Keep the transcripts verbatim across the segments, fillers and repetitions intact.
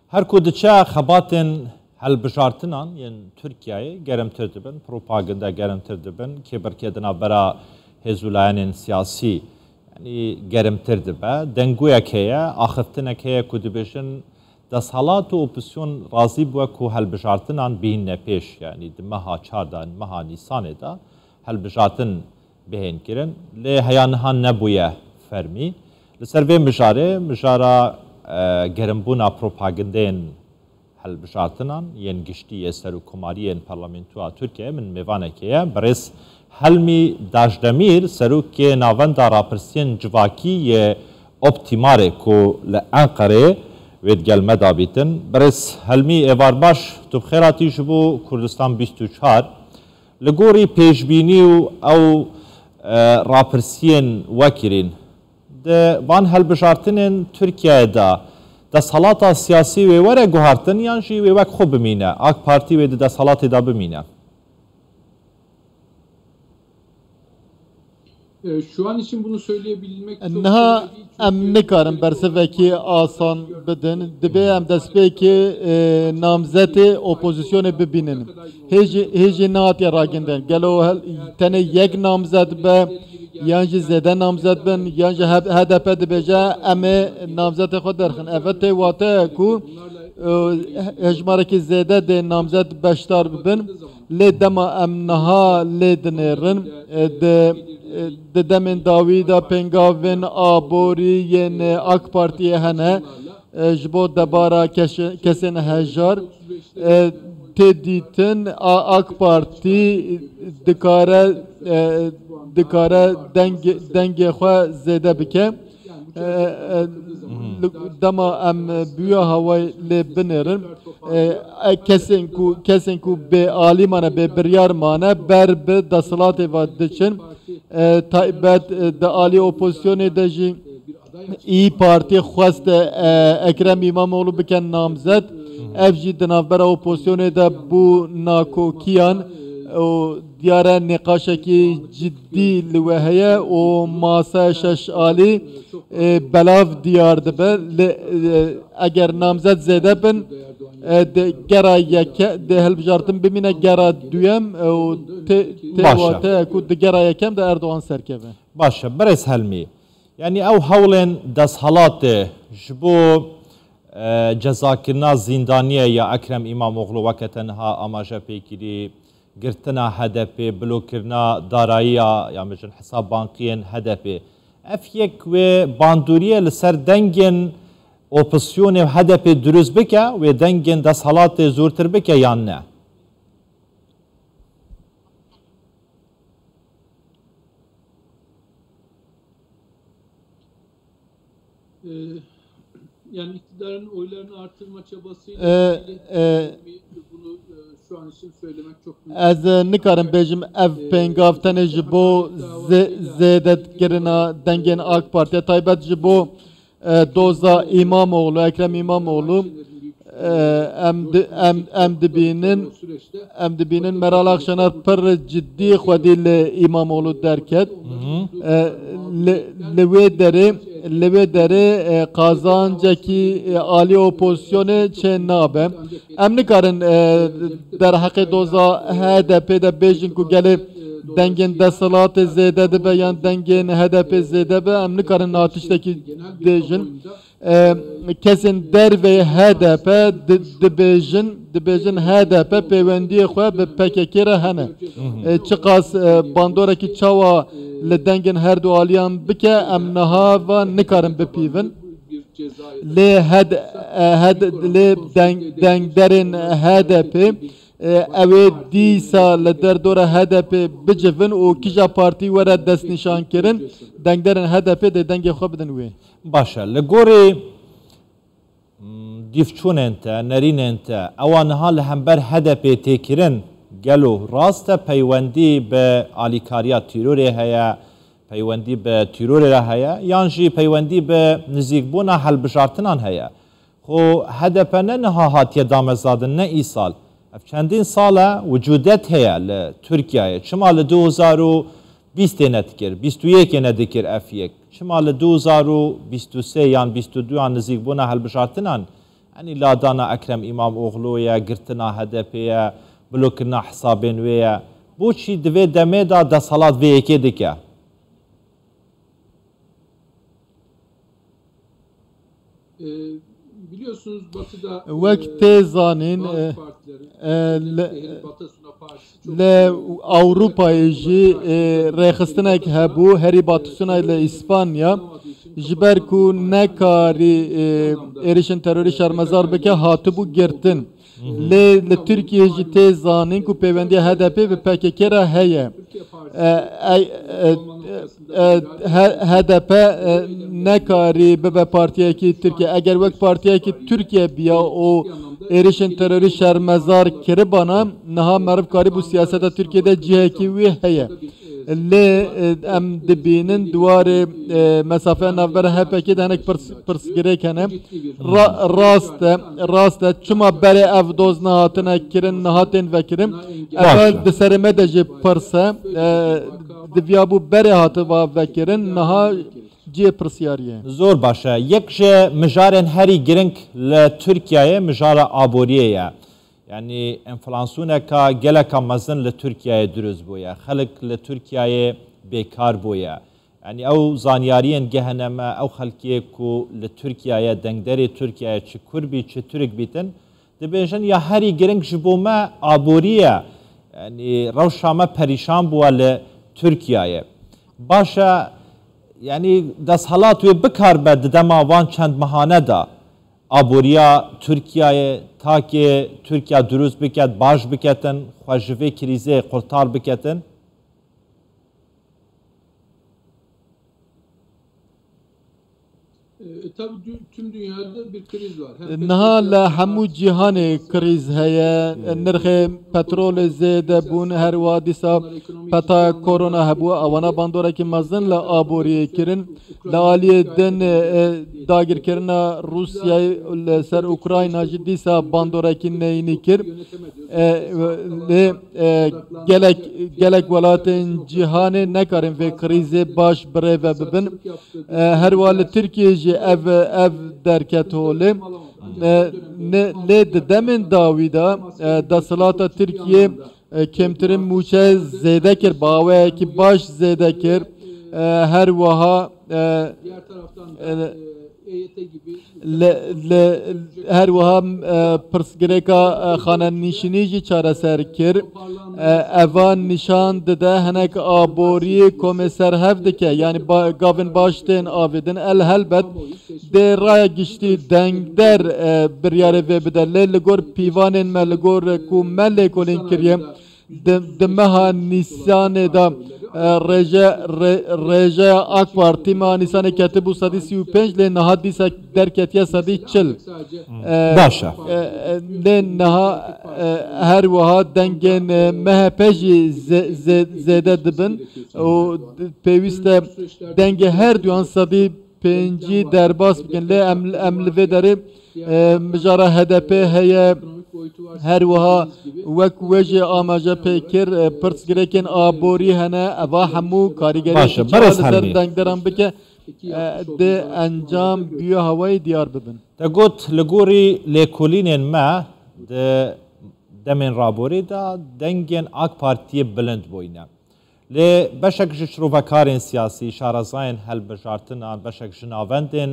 Her ku diçe xebatên helbijartinan yên Tirkiyeyê germtir dibin, propaganda germtir dibin, kêbirkê di navbera hêz û layenên siyasî, yanî germtir dibe. Dengûyek heye, axiftinek heye ku dibêjin desthilat û opozîsyon razî bûye ku helbijartinan bihînne pêş, yanî di meha çar de, niha Nîsanê de helbijartin bihên kirin. Lê heya niha nebûye fermî. Li ser vê mijarê, mijara, e, gerimbûna propagandeyên helbijartinan yên giştî yê serokkomariyên parlamentoya Tirkiyeyê, min mêvanekê ye, birêz Helmî Dajdemîr, serokê Navenda Rapirsiyên Civakî yê Optîmarê ku li Enqereyê wê digel me dabîtin. Birêz Helmî, êvar baş, tu bi xêr hatî ji bo Kurdistan bîst û çar. Li gorî pêşbînî û ew, e, rapirsiyên we kirîn, di van hilbijartinên Tirkiyeyê de desthilata siyasî wê were guhartin yan jî wê wek xwe bimîne, AK Partî wê di desthilatê de bimîne? E, şu an için bunu söyleyebilmek çok Niha kolay değil. Em nikarin bersivekî asan bidin. Dibê em destpêkê, e, namzetê opozisyonê bibînin. Hê jî, hê jî nehatiye ragindin. Gelo hel-, tenê yek namzet be, yan jî zêde namzet bin, yan jî H-, H D P dibêje, em ê namzetê xwe derxin. Eve tê wateya ku, e, hejmarekî zêde dê namzet beşdar bibin. Lê dema em niha lê dinêrin, e, di, e, di demên dawî de pêngavên aborî yên, e, AK Partiyê hene, e, ji bo debara keşe-, kesên hejar, e, tê dîtin, A-, AK Partî dikare, e, dikare deng-, dengê xwe zêde bike. E, e, li, dema em bûya hawayê lê binêrin, e, e, kesên ku, kesên ku bê alî mane, bê biryar mane, ber bi desthilatê ve diçin. E, taybet, e, di alî opozisyonê de jî İYİ Partî xwest, e, Ekrem İmamoğlu bike namzet. Ev jî di navbera opozisyonê de bû nakokiyan û diyar e nîqaşekî cidî li we heye û masaya şeş alî, e, belav diyar dibe. Lê, e, eger namzet zêde bin, e, di gera yeke-, di hilbijartin bimîne gera duyem, e, û tê, tê Baş e. Wateya ku di gera yekem de Erdogan serkeve. Baş e. Birêz Helmî, yanî ew hewlên desthilatê ji bo, e, cezakirina zîndaniyê ya Ekrem İmamoğlu weke te niha amaje pê kirî, girtina H D P, blokirina darayiya, ya mijin hesab bankiyên H D P. Ev yek wê bandoriyê li ser dengên opozisyonê û H D P dirust bike, wê dengên desthilatê zortir bike yan ne? Ee, yani iktidarın oylarını artırma çabasıyla E, ilgili e, bunu, e, şu an için söylemek çok mümkün. Ez, e, nikarim bêjim ev pêngav tenê ji bo zê-, zêdekirina dengên AK Partiye, taybet ji bo, e, doza İmamoğlu, Ekrem İmamoğlu, e, em di-, em, em dibînin, em dibînin Meral Akşener pir cidî xwedî li İmamoğlu derket. E, li, li wê derê, li wê derê, e, qazancekî, e, alî opozisyonê çê nabe. Em nikarin, e, derheqê doza H D P de bêjin ku gelê dengên desthilatê zêde dibe yan dengên H D P zêde be, em nikarin niha tiştekî bêjin. E, kesên derveyê H D P di-, dibêjin, dibêjin H D P pêwendiyê xwe bi P K K re hene. E, çiqas, e, bandorekî çawa li dengên her du aliyan bike, em niha va nikarin bipîvin. Lê H D, e, H D, lê deng-, dengderên H D P, e, ew ê dîsa li derdora H D P bicivin û kîja partî were destnîşankirin, dengderên H D P dê dengê xwe bidin wê. Baş e. Li gorî, mm, dîvçûnên te, nerînên te, ewa niha li hember H D P tê kirin, gelo rast e, peywendî bi alîkariya tîrorê heye, peywendî bi tîrorê re heye, yan jî peywendî bi nizîkbûna hilbijartinan heye? Xwe H D P ne niha hatiye damezandin, ne îsal. Ev çendîn sal e wicûdet heye li Tirkiyeyê. Çima li du hezar û bîstê nedikir, bîst û yekê nedikir ev yek? Çima li du hezar û bîst û sê yan bîst û duyan nizîkbûna hilbijartinan Yanî ladana Ekrem Îmamoğlu ye, girtina H D P ye, blokirina hesabên wê ye. Boçî di vê demê de desthilat vê yekê dike? Wek tê zanîn, e, e, li, li Ewropayê jî, e, rêxistinek hebû, herî batisûna li Îspanya, ji ber ku nekarî, e, êrişên terorî şermezar bike, hatibû girtin. Lê li Tirkiyê jî tê zanîn ku pêwendiya H D P bi P K K re heye. E, e, e, e, H-, H D P, e, nekarî bibe partiyekî Tirkiye. Eger wek partiyekî Tirkiye biya û êrişên terorî şermezar kiribana, niha meriv karîbû siyaseta Tirkiye de cihekî wî heye. Lê, e, em dibînin di warê, e, mesafeya navbera H P K de hinek pirs, pirsgirêk hene. Ra, rast e, rast e. Çima berê ev doz nehatine kirin, niha tên vekirin? Ev di serê me de jî pirs e. E, diviyabû berê hatiba vekirin, niha cihê pirsyariyê. Zor baş e. Yek ji mijarên herî giring li Tirkiyeyê mijara aboriyê ye. Yanî enflasyoneka geleka mezin li Tirkiyeyê dirust bûye. Xelk li Tirkiyeyê bêkar bûye. Yanî ew zanyariyên gehene me, ew xelkê ku li Tirkiyeyê, dengderê Tirkiyeyê, çi Kurd bî, çi Tirk bîtin, dibêjin ya herî giring ji bo me aborî ye. Yanî rewşa me perîşan bûye li Tirkiyeyê. Baş e, yanî desthilat wê bikaribe di dema van çend mehane de aboriya Tirkiyeyê, takê Tirkiye dirust biket, baş biketin, xwe ji vê krîzê qurtar biketin? Niha li hemû cîhanê krîz heye. Nirxê petrolê zêde bûn, her wiha dîsa peta korona hebû. Ewana bandorekî mezin li aboriyê kirin. Li aliyê din, e, dagirkirina Rûsyayê li ser Ukrayna jî dîsa bandorekî neyînî kir. E, lê, e, gelek, gelek welatên cîhanê nekarin vê krîzê baş birêve bibin. E, her wiha li Tirkiyê jî ev, ev derket holê. E, ne, lê di demên dawî de, e, desthilata Tirkiyê, e, kêmtirin mûçe zêde kir, bi awayekî baş zêde kir. E, her wiha, e, e, li, li, her wiha, e, pirsgirêka, e, xanenişînî jî çareser kir. E, eva nîşan dide hinek aborî komê ser hev dike, yanî ba, gavên baş tên avêtin. El helbet dê raya giştî dengder, e, biryarê vê bide. Lê li gor pîvanên me, li gor ku me lêkolîn kiriye, di, di meha Nîsanê de, e, rêje, rê, rêjeya AK Partî meha Nîsanê ketibû sedî sî û pênc, lê niha dîsa derketiye sedî çil. E, Baş e. E, e, lê niha, e, her wiha dengên, e, M H P jî zê-, zê-, zêde dibin û pêwîst e dengê her duyan sedî pêncî derbas bikin. Lê em, em li vê derê, e, mijara H D P heye, her wiha wek wê jî amaje pê kir, e, pirsgirêkên aborî hene, eva hemû karîgeriyekî çawa li ser dengderan bike, e, dê encam biyo hewayî diyar bibin. Te got, li gorî lêkolînên me di demên raborî de dengên AK Partiyê bilind bûyne. Lê beşek ji şirovekarên siyasî, şarezayên helbijartinan, beşek ji navendên,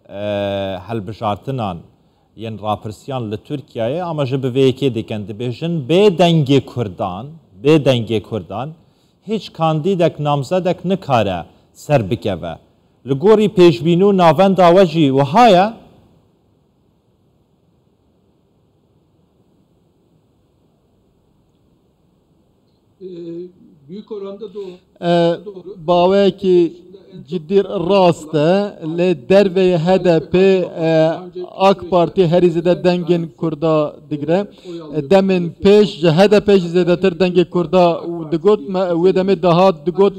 e, helbijartinan yên rapirsiyan li Tirkiyeyê amaje bi vê yekê dikin, dibêjin bê dengê Kurdan, bê dengê Kurdan hîç kandîdek, namzedek nikare ser bikeve. Li gorî pêşbînî û navenda we jî wiha ye? E, baweyekî cidî rast e, lê derveyê H D P, e, AK Partî herî zêde dengên Kurda digire. E, demên pêş ji H D P jî zêdetir dengê Kurda digot, me, wê demê dahat digot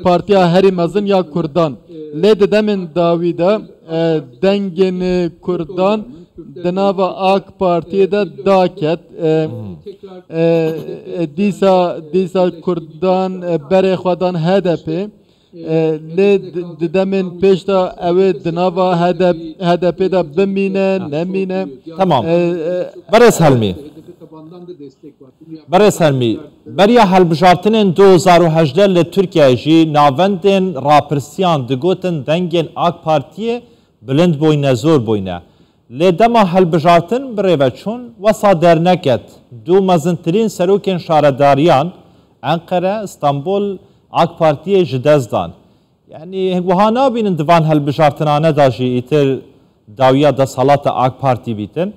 partiya herî mezin ya Kurdan. Lê di demên dawî de, e, dengên Kurdan di nava AK Partiyê de daket. E, e, e, dîsa, dîsa Kurdan, e, berê xwe dan H D P. E, lê di, di demên pêş de ew ê di nava H D P, H D P de bimîne, nemîne. Tamam. E, e, Berêz Helmî. Berêz Helmî. Beriya helbijartinên du hezar û hejdeh li Tirkiyeyê jî navendên rapirsiyan digotin dengên AK Partiyê bilind bûyne, zor bûyne. Lê dema helbijartin bi rê ve çûn, wesa derneket du mezintirîn serokên şaredariyan Enqere, Stenbol AK Partiyê ji dest dan. Yanî wiha nabînin di van helbijartinane de jî îtir dawiya desthilata AK Partî bîtin.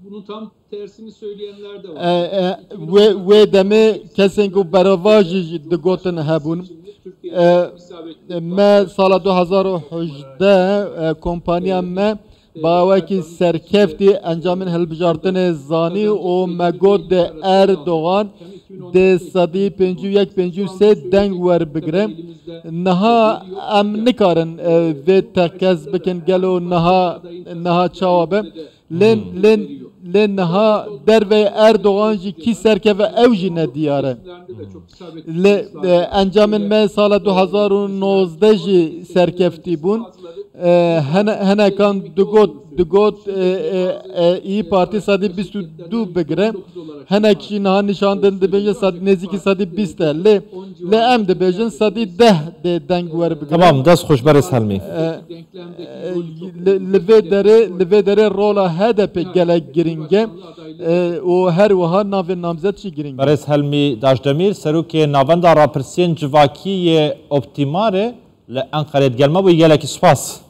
Bunun tam tersini söyleyenler de var. E, e, wê, wê demê kesên ku berevajî jî digotin hebûn. E, me sala du hezar û hejdeh, e, kompaniya me bi awekî serkeftî encamên hilbijartinê zanî û me got de Erdogan dê sedî pêncî û yek pêncî û sê deng werbigire. Niha em nikarin, e, vê teqez bikin, gelo niha, niha çawa be. Lê, lê, lê niha derveyê Erdogan jî kî serkeve ew jî nediyar e. Lê, e, encamên me sala du hezar û nozdeh jî serkeftî bûn. E, hene, henekan digot, digot, e, e, e, İYİ Parti sedî bîst û du bigire. Hinek jî niha nîşan din dibêjin sed, nêzîkî sedî bîst e. Lê, lê em dibêjin sedî deh dê deng werbigire. Tamam, dest xweş Berêz Helmî. E, e, li, li vê derê, li vê derê rola H D P gelek giring e. E, û her wiha navê namzet jî giring e. Berêz Helmî Daşdemîr, serokê Navenda Rapirsiyên Civakî yê Optimarê li Enqerê digel me bû, gelekî spas.